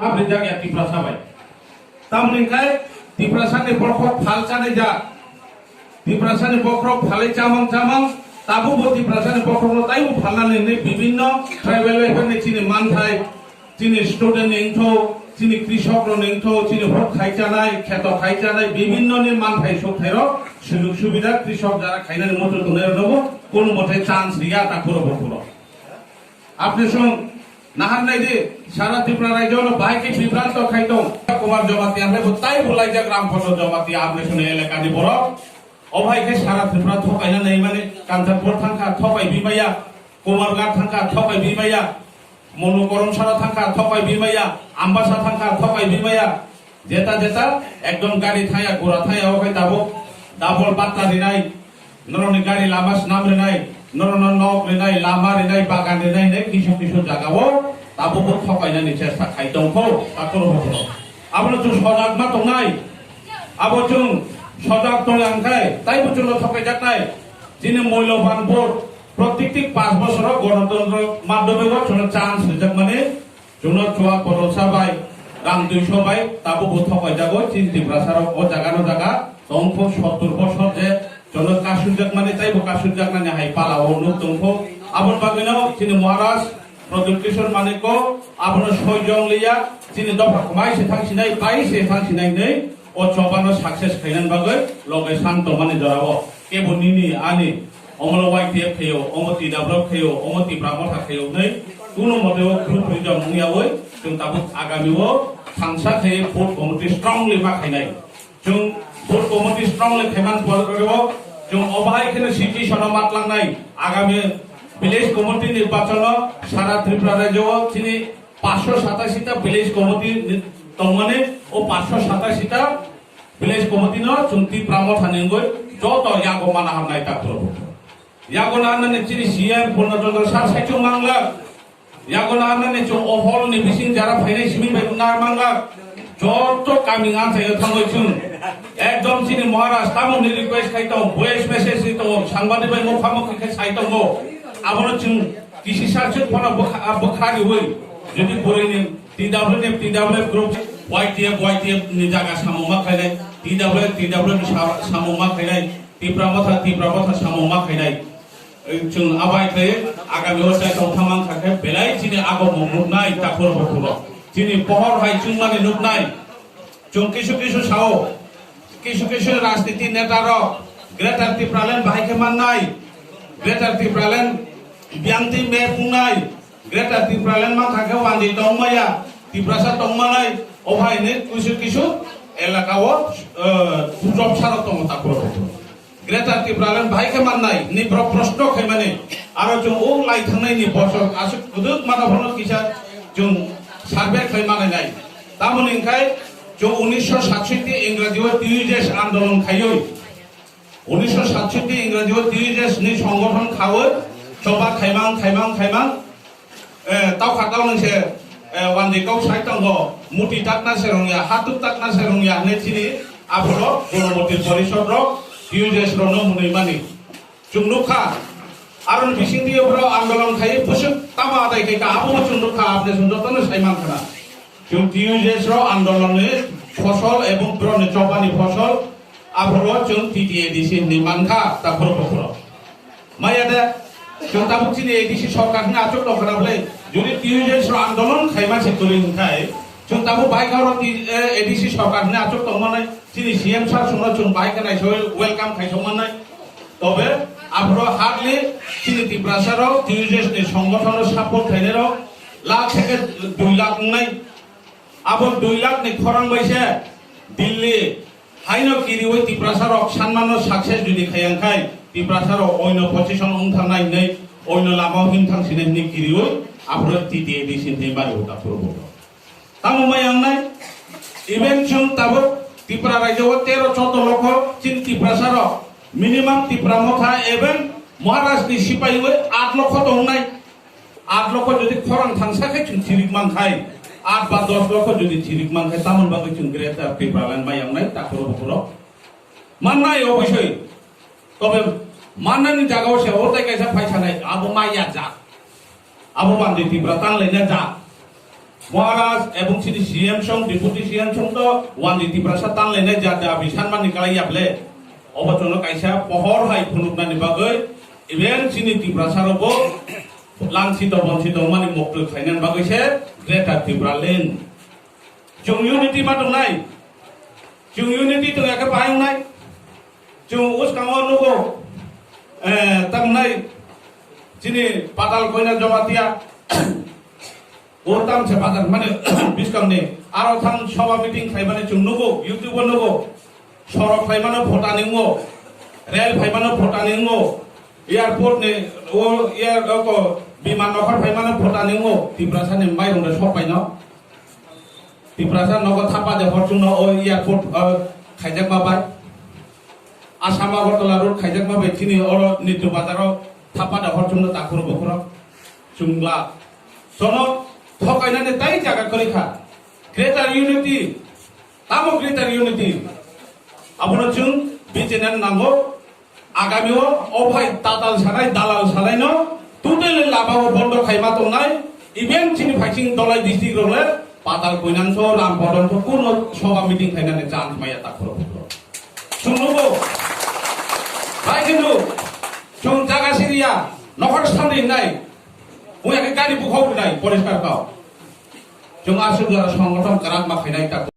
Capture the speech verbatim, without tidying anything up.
Abrijak ya Tiprasa bai. Tamoni khai Tiprasa ni bokhok phal chanai jak. Tiprasa ni bokhok phalai chamang chamang. Tabuk bo Tiprasa ni bokhok no taibo phalnani hinwi bibinno tribal welfare ni chini manthai, chini student ni wngtho, chini krisok rok ni wngtho, chini huk khai chanai, kheto khai chanai, bibinno ni manthai sukthai rok, sujug subida krisok jara khainani muchung tongnai rok no bo kono mote chance riya ta khoro bo khoro. Apni song nahar nai di, sara Tripura rajyo no bahai khe bibranto khai tong. Kumar Jamatia hai bo tai bo laijak Ramprasad Jamatia apni song elaka ni borok. O bahai khe sara Tripura thokaina nai mani Kanchanpur thangkha thokai bimaya, Kumarghat thangkha thokai bimaya, Monu Koromsara thangkha thokai bimaya, Ambasa thangkha thokai bimaya. Jeta jeta ekdom gari thaya, gura thaya, o khai tabuk double batta rinai, norokni gari lama swnam rinai, norokno nok rinai, lama rinai, bagan rinai hinwi kisu kisu jagao tabukbo thokainani chesta khai tongkho, takhoro bukhoro. Abono chwng sojak ma tongnai, abo chwng sojak tongya hwnkhe taibo chwngno thokaijaknai. Chini moiloban vote, protikti panch bosoro gonotontro madhyomego chwngno chance rijakmani. Chwngno chuwa boroksa bai, rang duiso bai, tabukbo thokaijago, chini Tiprasarok o jaga no jaga, tongkho sottur bosor je, chwngno kasukjakmani, taibo kasukjaknani hai palao nuk tongkho. Aboni bagwino chini Maharaj Pradyut Kishore Manikko, abono soijong liya, chini dopha khumai se thang sinai, pai se thang sinai hinwi, o chobano success khainani bagwi loge sang tongmani jorao. Kebo nini, ani, Omo Y T F khayo, omo T W F khayo, omo Tipra Motha khayo hinwi kuno mote o group freedom wngyawi chwng tabuk agami o thangsa khe booth committee strongly ma khainai. Chwng booth committee strongly khaiman pore o chwng o bahai kheno situation o matlangnai. Agami village committee nirbachon o sara Tripura rajyo o chini paanch sho satashi ta village committee ni tongmani, o paanch sho satashi ta village committee no chwng Tipra Motha ni wngwi joto yago mana hamnai ta khoro. Yago na nani chini C M Purna Chandra sir saichung manglak. Yago na nani chwng o hall ni bising jara phainai simi bai na manglak. Joto kami ngan sayo thangwi chwng. Ekdom chini Maharaj tamo ni request khai tong, voice message ri tong, sangbadik bai mokha mokhi khai sai tongo. Abono chwng kisi sar chwng phano bwkha, bwkha riwi. Jodi bwrwi ni T W F, T W F group, Y T F, Y T F ni jaga samung ma khainai, T W F, T W F ni sa-, samung ma khainai, Tipra Motha, Tipra Motha samung ma khainai. Chwng abai khe agami o chai tong thangmang kha khe belai chini agomung nuknai takhor bukhuro. Chini pohor hai chwngmani nuknai. Chwng kisu kisu sao, kisu kisu rajniti neta rok Greater Tipraland bahai khe mannai, Greater Tipraland biyangtwi map wngnai, Greater Tipraland mankha khe wandi tongmaya, Tiprasa tongmanai, o hai hinwi kisu kisu elaka o, eh, gujok sarok tongo takhor bukhuro. Greater Tipraland bahai khe mannai, ni borok proshno khaimani, aro chwng o lai thangnai ni bosor aswk kwdwk mano phano kisa chwng survey khlai manai nai. Tamoni hwnkhe chwng unisho satshoti Ingraji o T U J S andolon khaiwi, unisho satshoti Ingraji o T U J S ni songothon khawi choba khaimang, khaimang, khaimang, eh, tokha toknwng se, eh, wandi kok sai tongo, muti takna se rwngya, hatuk takna se rwngya hinwi chini aphuru Gonomoti Porishod rok, T U J S rokno mwnwi mani. Chwng nukha, aroni bisingtwi borok andolon khai bwswk tamo adai khaikha, abono chwng nukha, apni chwng jotono sai mankha na. Chwng T U J S rok andolonni phosol ebong borokni chobani phosol, aphuru chwng T T A D C hinwi mankha, takhoro bukhuro. Maya de, chwng tabuk chini A D C sorkar hwnwi achuk tongkha na bwle? Jodi T U J S rok andolon khaima se kwrwi hwnkhai, chwng tabuk bai kha oro T-, eh, A D C sorkar hwnwi achuk tongmani, chini C M sir chwngno chwng bai khe naisoi welcome khaisok mannai. Tobe aphuru hardly chini Tiprasa rok T U J S ni songothono support khainai rok lakh theke dui lakh wngnai. Abo dui lakh ni khorang bai se Delhi haino kiriwi Tiprasa rok sanmano success jodi khayang khai Tiprasa rok oino position wng thangnai hinwi oino lama o him thang sinai hinwi kiriwi aphuru T T A D C hinwi bari uta phuru bo. Tamo mai ang nai even chwng tabuk Tripura rajyo o tero choudo lokho chini Tiprasa rok minimum Tipra Motha even Maharaj ni sipai wi aat lokho tongnai. Aat lokho jodi khorang thangsa khe chwng chirik man khai, aat ba dos lokho jodi chirik man khai, tamoni bagwi chwng Greater Tipraland mai ang nai takhoro bukhoro mannai obosoi. Tobe mannani jagao se o tai kaisa phai sanai, abo maya jak, abo bandi Tipra tang laina jak. Maharaj ebong chini C M song, Deputy C M song to wanjwi Tiprasa tanlainai ja dabi sanmani kalai yable. Obo chwngno kaisa pohor hai phunuknani bagwi, even chini Tiprasa rokbo langsi tobonsi tongmani moktwi khlainani bagwi se Greater Tipraland. Chwng unity ma tongnai. Chwng unity tongya khe bahai wngnai. Chwng uskango nugo, eh, tamnai chini Patal Koina Jamatia. O tamse bazar mane biskang ni aro thang soba meeting khlaimani chwng nugo, YouTube o nugo. Sorok khlaimano photani wngo, rel phaimano photani wngo, airport ni o air ko biman nokhor phaimano photani wngo. Tiprasa ni mairung rok sok paino. Tiprasa nogo thapa de hor chwngno o airport, o, khaijakma bai. Assam Agartala road khaijakma bai chini oro Nitya Bazar o thapa de hor chwngno takhuro bukhuro. Chwngla. Sono thokainani tai jaga kwrwi kha. Greater unity. Tamo Greater unity? Abono chwng bichina nango. Agami o, o bhai tatal sanai, dalal sanai no totally lama o bondo khaima tongnai. Even chini phaising Dholai district rok le Patal Koinang so, Rampodon so kuno soba meeting khainani chance maya takhuro. Chwng nugo. Bai khe nu, chwng jaga siriya, nokhor samri nai. Buya khe gari bukhok nai, poriskar kau. Chwng aswk jora songothon kwrak ma khainai ta.